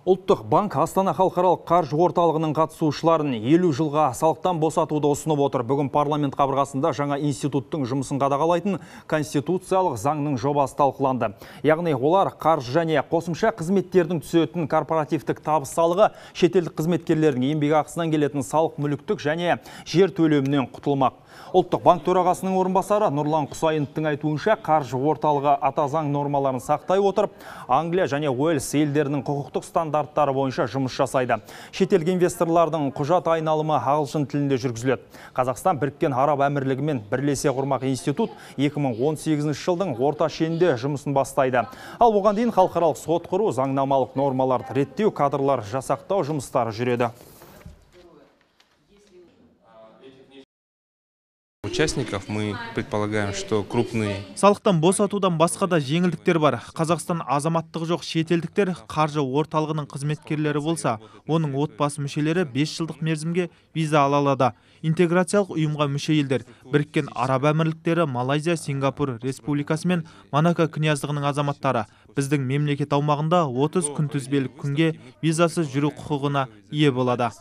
Ұлттық банк Астана халықаралық қаржы орталығының қатысушыларын 50 жылға салықтан босатуды ұсынып отыр. Бүгін парламент қабырғасында жаңа институттың жұмысын қадағалайтын конституциялық заңның жобасы талқыланды. Яғни олар қаржы және қосымша қызметтердің түсетін корпоративтік табыс салығы, шетелдік қызметкерлердің еңбекақысынан келетін салық, мүліктік және жер төлемінен құтылмақ. Ұлттық банк төрағасының орынбасары Нұрлан Құсайыновтың айтуынша, қаржы орталығы ата заң нормаларын сақтай отырып, Англия және Уэльс елдерінің құқықтық стандарттары бойынша жұмыс жасайды. Шетелдік инвесторлардың құжат айналымы ағылшын тілінде жүргізіледі. Қазақстан Біріккен Араб Әмірлігімен бірлесе құрмақ институт 2018 жылдың орта шенінде жұмысын бастайды. Ал оған дейін халықаралық сот құру, заңнамалық нормаларды реттеу, кадрлар жасақтау жұмыстары жүреді. Участников мы предполагаем, что крупные. Салықтан босатудан басқа да жеңілдіктер бар. Қазақстан азаматтығы жоқ шетелдіктер қаржы орталығының қызметкерлері болса, оның отбасы мүшелері 5 жылдық мерзімге виза ала алады. Интеграциялық ұйымға мүше елдер Біріккен Араб Әмірліктері, Малайзия, Сингапур Республикасы мен Монако княздығының азаматтары біздің мемлекет аумағында 30 күнтізбелік күнге визасыз жүру құқығына ие болады.